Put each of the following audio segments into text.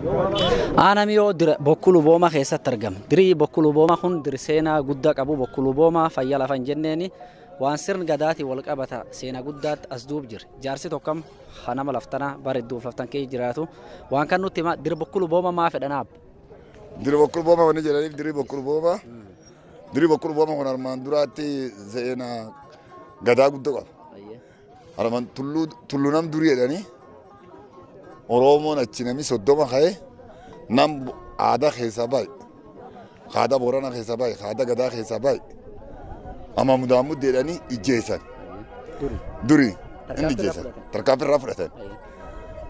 Aanaa Miyoo dira Bokkuu Lubooma keessatti argama. Dirii Bokkuu Lubooma kun dir seenaa guddaa qabu. Bokkuu Lubooma fayya lafa hin jenneeni waan sirn gadaatiin wal qabata seena guddaatti as duub jira. Jaarsi tokkam ha nama laftana bara hedduuf laftan kee jiraatu waan kan nutti hima. Dir Bokkuu Lubooma maa fedhan aabba? Diri Bokkuu Lubooma wanni jedhaniif diri Bokkuu Lubooma. Diri Bokkuu Lubooma kun armaan duraatti seenaa gadaa guddoo qaba. Armaan tulluu tullu nam durii jedhanii Oromoon achi namni 30 ka'e nam aadaa keessaa baay'e. Aadaa Booranaa keessaa baay'e, aadaa Gadaa keessaa baay'e. Amma mudaamudde jedhanii ijjeessan. Duri inni ijjeessan. Tarkaanfii irraa fudhatan.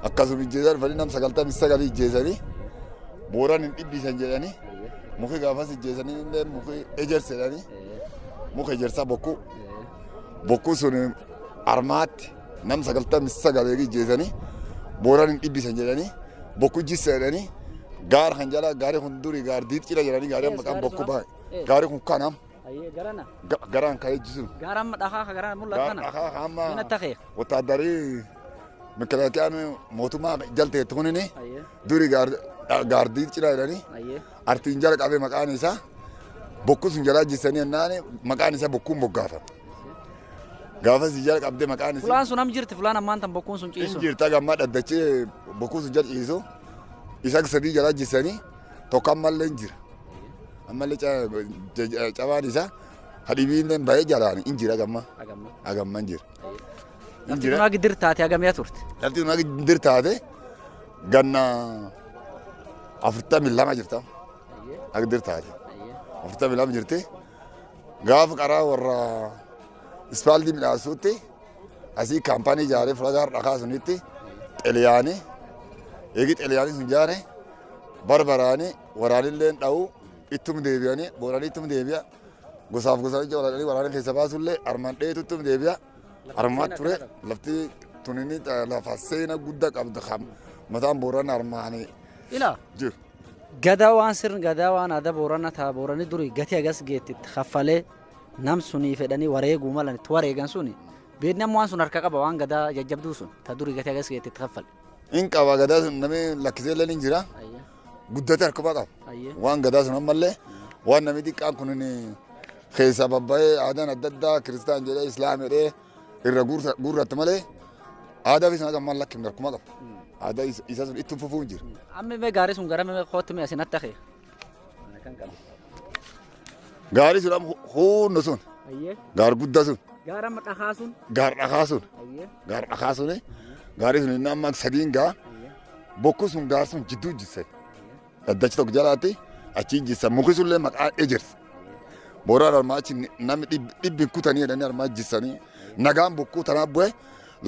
Akkasuma ijjeessan dhufanii nam 99 ijjeessanii Booran hin dhibbisan jedhanii muki gaafas ijjeessanii illee muki ejersa jedhanii muka ejersaa bokkuu. Bokkuu sun armaatti nam 99 eegi ijjeessanii Booran hin dhibbisan jedhanii bokkuu jissa jedhanii gaara kan jala gaari kun duri gaar diit cila jedhanii gaarii maqaan bokkuu baay'ee. Gaari kun kanam Garana. Garaan ka'ee jisu. Gaara amma dhakaa ka garana mul'atu Gaar kana. dhakaa hamma Mina takee. Wotaadarii mekelaakiyaan mootummaa jalteetti kunini duri gaar diit cila jedhanii artiin jala qabee maqaan isaa bokkuu sun jalaa jissanii jennaan maqaan isaa bokkuun moggaafame. Gaafas jala qabdee maqaan isaa. Fulaan sun am jirti, fulaan ammaan tan bokkuun sun ciisu. Hin jirta, gammaa dhaddachee bokkuu sun jala ciisu. Isa sadii jalaa jissanii tokko ammallee hin jira. Ammallee cabaan isaa hadhibiin bahee jalaan hin jira gammaa. Agamma hin jira. Hin Lafti jira. tun agi dir taate agamiyaa turte. Lafti tun agi dir taate ganna 42 jirta. Agi dir taate. 42 jirti. Gaafa qaraa warra ispaaltii midhaasuutti asii kaampaanii ijaaree fuula gaara dhakaa sunitti xeliyaanii eegi xeliyaanii sun ijaare barbaraanii waraanillee dha'uu ittum deebi'anii booranii ittum deebi'a gosaaf gosaan ija walaaqanii waraana keessa baasullee armaan dheetu ittum deebi'a armaan ture. Lafti tunini lafa seena guddaa qabdu kan mataan boorana armaanii Ila jiru. Gadaa waan sirni gadaa waan aadaa Boorana ta'a Boorani durii gatii hagas geetti itti kaffalee nam sunii fedhanii wareeguu malan itti wareegan suni beekni amma waan sun harka qaba, waan gadaa jajjabduu sun ta durii gatii hagas geetti itti kaffale. In qaba, gadaa sun namni lakkisee illee ni jira. Guddate harkuma qaba. Waan gadaa sun ammallee waan namni xiqqaan kun keessaa babba'ee aadaan adda addaa kiristaan jedhee islaam jedhee irra guurratte malee aadaa fi sana gammaan lakkifne harkuma qaba. Aadaa isa sun itti fufuu hin jiru. Amma mee gaarii sun gara mee kootti mee asinatti hafe. Gaarii sun amma huunno sun gaar guddaa sun. Gaara amma dhakaa sun. Gaar dhakaa sun. Gaar dhakaa sun gaarii sun inni amma sadiin gaa bokkuu sun gaar sun jidduu jisse. Dhaddachi tokko jalaatti achi jissa, muki sunillee maqaa ejersa. Booraan armaa achi namni dhibbi kutanii jedhanii armaa jissanii nagaan bokkuu tanaa bu'e.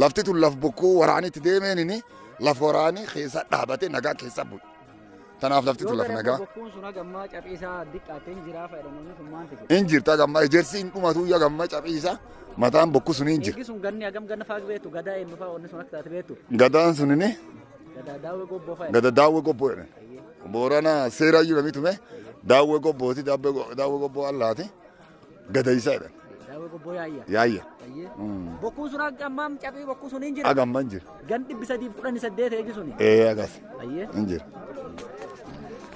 Lafti tun laf bokkuu waraanitti deemeenini laf waraanii keessa dhaabatee nagaa keessa bu'e. Tanaaf lafti tun laf nagaa. Bokkuun sun hagammaa caphiisaa diqqaattee hin jiraa fayyadamuun sun maal ta'e? In jirta, gammaa ejersi hin dhumatu ya, gammaa caphiisa mataan bokkuu sun hin jira. Eegi sun ganni hagam ganna fa'aa beektu, gadaa eenyu fa'aa wanni sun akka taate beektu. Gadaan sunini Gadaa Daawwee Gobboo fa'a. Gada Daawwee Gobboo jedhan. Boorana seeraayyuu namni tume Daawwee Gobbooti, Daawwee Gobboo allaati gada isaa jedhan. Daawwee Gobboo yaayya. Yaayya. Bokkuun sun akka ammaam caphii bokkuu sun hin jira. Hagamma hin jira. Gan 318 eegi suni. Ee, agas hin jira.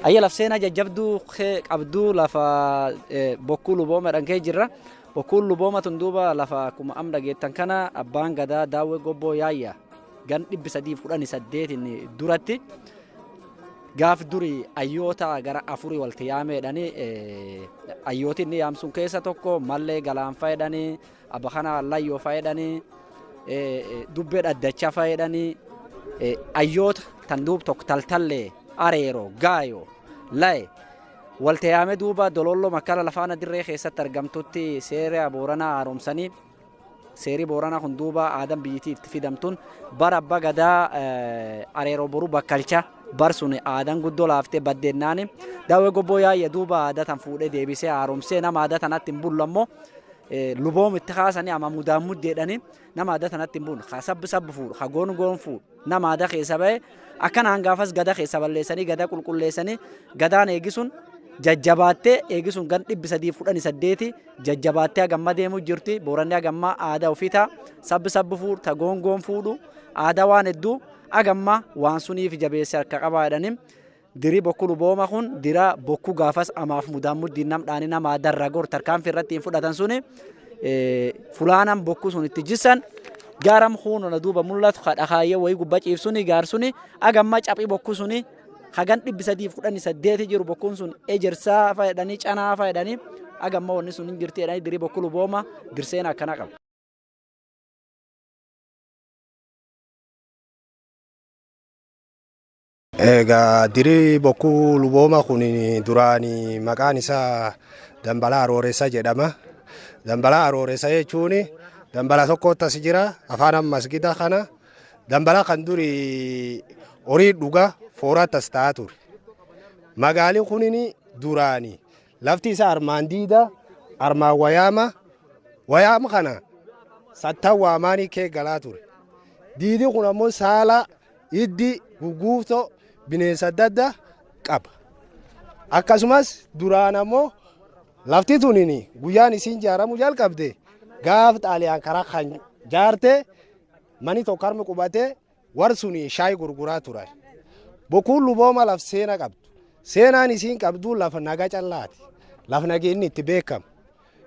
Ayya, laf seenaa jajjabduu qabduu lafa Bokkuu Lubooma jedhan kee jirra. Bokkuun Lubooma tun duuba lafa akkuma am dhageettan kana abbaan gadaa Daawwee Gobboo Yaayya gan 318 duratti gaaf duri ayyoota gara afurii walitti yaamee jedhanii, ayyooti inni yaamsun keessa tokko Mallee Galaanfaa jedhanii, Abakana Layyoo fa'a jedhanii, Dubbee Dhaddachaa fa'a jedhanii, ayyoota tan duub tokko Taltallee, Areeroo, Gaayoo, Laye walitti yaamee duuba Dololloo Makkala lafaana dirree keessatti argamtutti seera Booranaa haaromsanii. Seerii Booranaa kun duuba aadaan biyyittii itti fidamtuun bara abbaa gadaa Areeroo Boruu Bakkalcha bar sun aadaan guddoo laaftee baddeennaani Daawwee Gobboo Yaayya duuba aadaa tan fuudhee deebisee haaromsee nama aadaa tanatti hin bullu ammoo luboom itti kaasanii ama mudaan muddeedhanii nama aadaa tanatti hin bullu ka sabbi sabbi fuudhu ka goon goon fuudhu nama aadaa keessa ba'e akkanaan gaafas gada keessa balleessanii gada qulqulleessanii gadaan eegisuun jajjabaattee eegisuun gan 318 jajjabaattee hagamma deemuu jirti. Booranni hagamma aadaa ofii ta'a sabbi sabbi fuudhu ta goon goon fuudhu aadaa waan hedduu. Agamma waan suniif jabeesse harka qabaa jedhanii diri bokkuu lubooma kun dira bokkuu gaafas amaaf mudaan muddiin nam dhaanii namaa darra gor tarkaanfii irratti hin fudhatan suni fulaanan bokkuu sun itti jissan gaaram kuunona duuba mul'atu kadhakaayyee wayii gubbaa ciibsuni gaarsuni agamma caphii bokkuu suni hagan 318 jiru bokkuun sun ejersaa fayyadhanii canaa fayyadhanii agamma wanni sun hin jirti jedhanii dirii bokkuu lubooma dirseen akkana qaba. Egaa dirii bokkuu lubooma kun duraan maqaan isaa Dambalaa Arooressa jedhama. Dambalaa Arooressa jechuun dambala tokkotti as jira afaan masgida kana dambala kan duri horii dhuga fooraatti as ta'aa ture. Magaalli kun duraani lafti isaa armaan diida armaan wayaama wayaama kana sattan waamaanii kee galaa ture. Diidi kun ammoo saala hiddi guguuftoo bineensa adda addaa qaba. Akkasumas duraan ammoo lafti tunin guyyaan isiin ijaaramu jalqabde gaaf xaaliyaan karaa kan jaarte mani tokko harmi qubatee warri sun shaayii gurguraa turan. Bokkuun lubooma laf seena qabdu. Seenaan isiin qabdu lafa nagaa callaati. Laf nageenyi itti beekamu.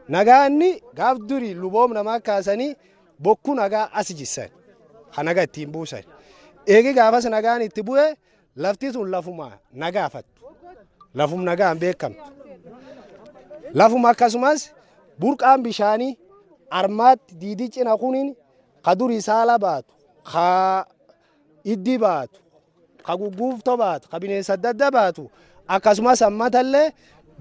Nagaanni gaaf duri luboom namaa kaasanii bokkuu nagaa as jissan. Kan nagaa ittiin buusan. Eegi gaafas nagaan itti bu'e lafti sun lafuma nagaafattu. Lafum nagaan beekamtu. Lafuma akkasumas burqaan bishaanii armaatti diidii cina kuniin ka durii saala baatu, ka iddi baatu, ka gugguuftoo baatu, ka bineensa adda addaa baatu akkasumas ammatallee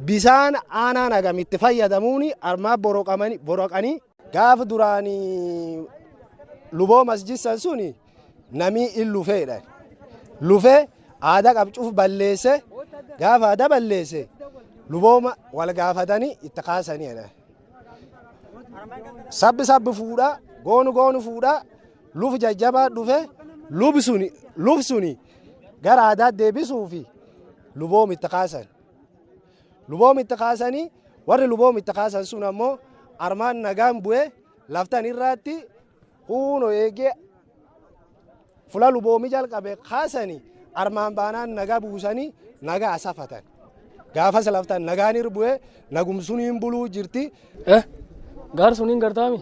bisaan aanaa nagam itti fayyadamuun armaa boroqanii gaafa duraanii luboo jissan suni namni in lufeedha. Lufee aadaa qabcuuf balleesse gaafa aadaa balleesse lubooma wal gaafatanii itti kaasaniidha. Sabbi sabbi fuudhaa goonu goonu fuudhaa luf jajjabaa dhufe luf suni gara aadaa deebisuufi luboom itti kaasan. Luboom itti kaasanii warri luboom itti kaasan sun ammoo armaan nagaan bu'ee laftan irraatti kuunoo eegee fula luboomi jalqabe kaasanii armaan baanaan nagaa buusanii nagaa asafatan. Gaafas laftan nagaan irra bu'ee nagumsuniin buluu jirti. Gaar suniin gartaami.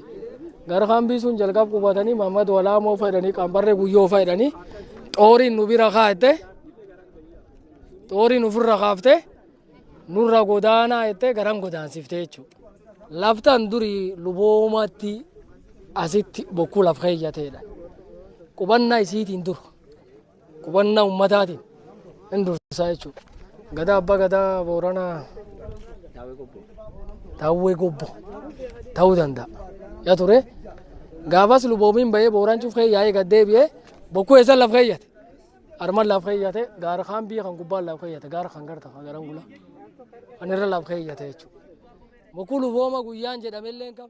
Gara kaambii sun jalqab qubatanii Mahammad Walaamoo fedhanii Qambarree Guyyoo fedhanii xooriin nu bira kaa'ette xooriin ofirra kaafte nurra godaanaa jettee garan godaansifte jechuudha. Laftan durii luboomatti asitti bokkuu laf keeyyateedha. Qubannaa isiitiin dur qubannaa ummataatiin hin dursaa jechuudha. Gadaa abbaa gadaa Booranaa Daawwee Gobbo ta'uu danda'a. Yaa ture gaafas luboomiin bahee Booran cufee yaa'ee gad deebi'ee bokkuu eessan laf keeyyate. Arman laf keeyyate gaara kaan biyya kan gubbaan laf keeyyate gaara kan garta kan garan gula kan irra laf keeyyate jechuudha. Bokkuu lubooma guyyaan jedhamellee kam.